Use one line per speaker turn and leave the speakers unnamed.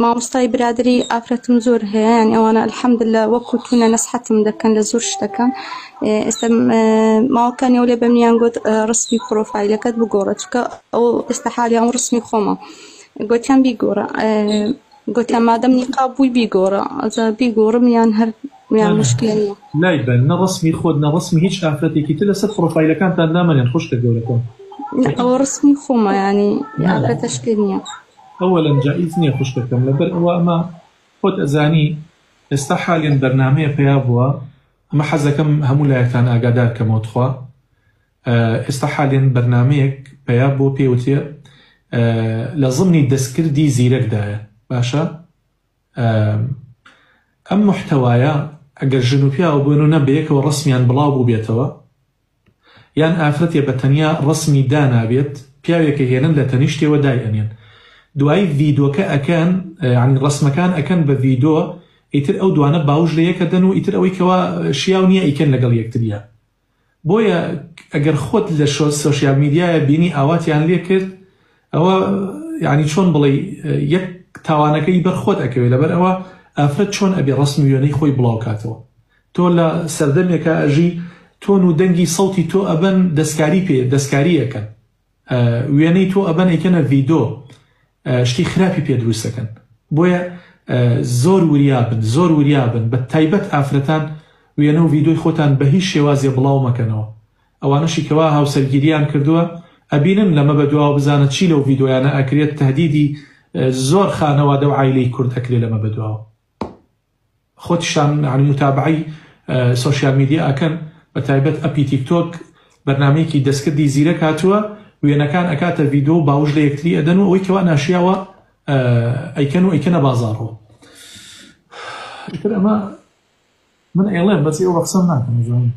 مامۆستای برادری ئافرەتم زۆر هەیە یانی ئەوانە الحمدللە وەکو تونە نەسحەتم دەکەن لە زۆر شتەکان ئێستا ماوەکانی ئەو لێ بەمنیان گوت ڕسمی پرۆفایلەکەت بگۆڕە چونکە ئەو ئێستا حالی ئەم ڕسمی خۆمە گوتیان بیگۆڕە گوتیان مادەم نیقاب بووی بیگۆڕە ئەجا بیگۆڕم یان هەر یان مشکلە نییە.
لای بەن نە ڕەسمی خۆت نە ڕەسمی هیچ ئافرەتێکی تر لەسەر پڕۆفایلەکانتان دامەنێن خوشکە گەورەکەم.
نا ئەوە ڕسمی خۆمە یانی ئافرەتە شتێ نییە.
ئەوەلەن جائیز نییە خوشکەکەم لەبەر ئەوە ئەمە خۆت ئەزانی ئێستا حالیەن بەرنامەیە پەیا بووە ئەمە حەزەکەم هەموو لایەکتان ئاگادار کەمەوە تخوا ئێستا حالیەن بەرنامەیەک پەیا بووە پێی وترێ لە زمنی دەستکردی زیرەکدایە باشە ئەم محتەوایە ئەگەر ژن و پیاو بن و نە بەیەکەوە ڕەسمیان بڵاو بووبێتەوە یان ئافرەتێ بە تەنیا ڕەسمی دانابێت پیاوێکە هێنن لە تەنیشتێوە دای ئەنێن دوایی ڤیدۆکە ئەکەن یانی ڕەسمەکان ئەکەن بە ڤیدۆ ئیتر ئەو دوانە باوش لە یەکە دەن و ئیتر ئەوەی کەوا شیاو نییە ئەیکەن لەگەڵ یەکتریا بۆیە ئەگەر خۆت لە سۆشیال میدیایە بینی ئاواتیان لێ کرد ئەوە یعنی چۆن بڵێ یەک تاوانەکەی بەر خۆت ئەکەوێ لەبەر ئەوە ئافرەت چۆن ئەبێ ڕسم وێنەی خۆی بڵاو کاتەوە تۆ لە سەردەمێکا ئەژی تۆن و دەنگی سەوتی تۆ ئەبەن دەستکاری پێ دەستکاری ئەکەن وێنەی تۆ ئەبەن ئەیکەنە ڤیدۆ شتی خراپی پێ دروست ئەکەن بۆیە زۆر وریابن زۆر وریابن بە تایبەت ئافرەتان وێنە و ڤیدۆی خۆتان بە هیچ شێوازێ بڵاو مەکەنەوە ئەوانەشی کەوا هاوسەرگیریان کردووە ئەبینن لەمە بەدواوە بزانە چی لەو ڤیدۆیانە ئەکرێت تهدیدی زۆر خانەوادە و عایلەی کورد ئەکرێ لەمە بەدواوە. خۆتیشتان یانی موتابەعەی سۆشیال میدیا ئەکەن بە تایبەت ئەپی تیک تۆک بەرنامەیەکی دەستکردی زیرەک هاتووە وێنەکان ئەکاتە ڤیدۆ و باوش لە یەکتری ئەدەن و ئەوەی کەوا ناشیاوە ئەیکەن و ئەیکەنە بازاڕەوە ئیتر ئەمە من ئەیڵێم بەس ئێوە بە قسەم ناکەن ئەزانم.